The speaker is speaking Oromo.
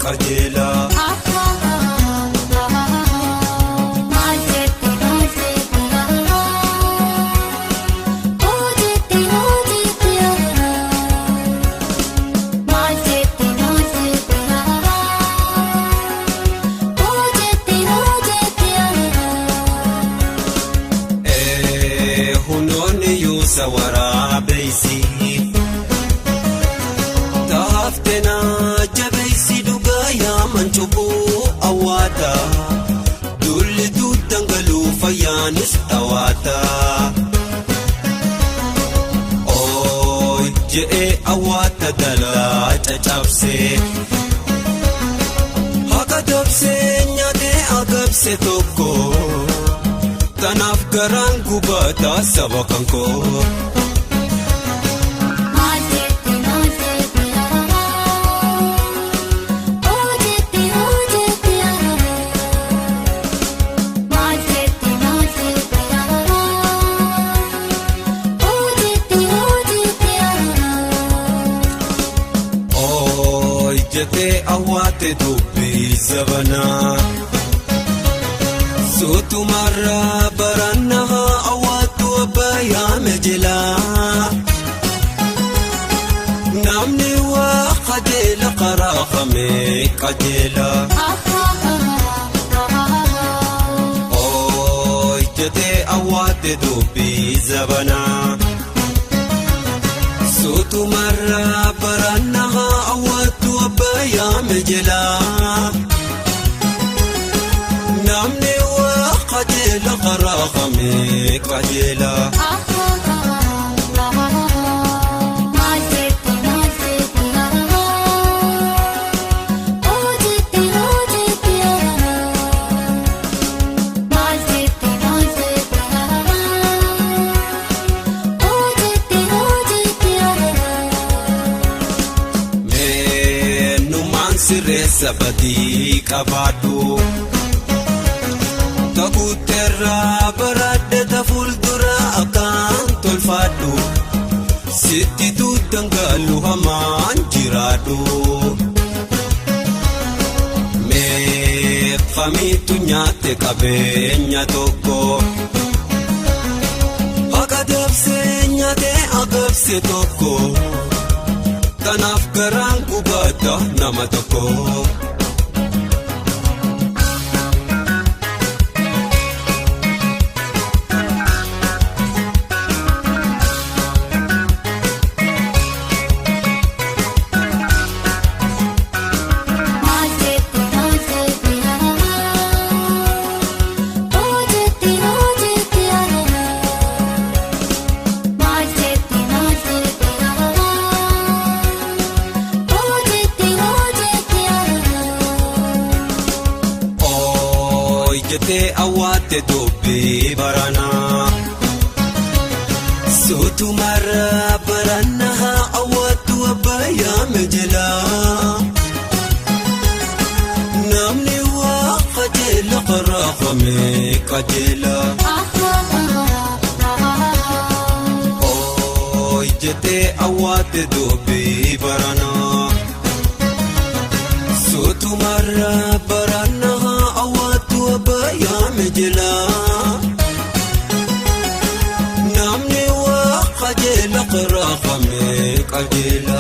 qajeela. Taaftenaa jabeessi dhugaa yaaman cubbuu awwaata dulli duddangaluu fayyaanis tawaata. Ooyi je'ee awwaata dalaa caccabsee haqa dabsee nyaatee agabse tokko tanaaf garaan gubataa saba kan koo. Awwaate dubbii zabanaa Suutumarraa barannaa awwaattu abbayyaa mejelaa Namni waa qajeela karaa kamee qajeela. Ooyi jettee awwaate dubbii zabanaa Suutumarraa barannaa awwaattu abbayyaa mejelaa Namni waa qajeela karaa kamee qajeela. Sabatii qabaadhu takuuteerraa baradhe tafuuldura akkaan tolfaadhu sitti tuutangalu hamaan jiraadhu meeqfamiitu nyaate qabeenya tokko haqa dabsee nyaatee agabse tokko. Kanaaf garaan gubata nama tokko. Awwaate dubbii baranaa Suutumarraa barannaa awwaattu abbayyaa mejelaa Namni waa qajeela karaa kamee qajeela. Ooyi jettee awwaate dubbii baranaa Suutumarraa barannaa awwaattu abbayyaa mejelaa Namni waa qajeela karaa kamee qajeela.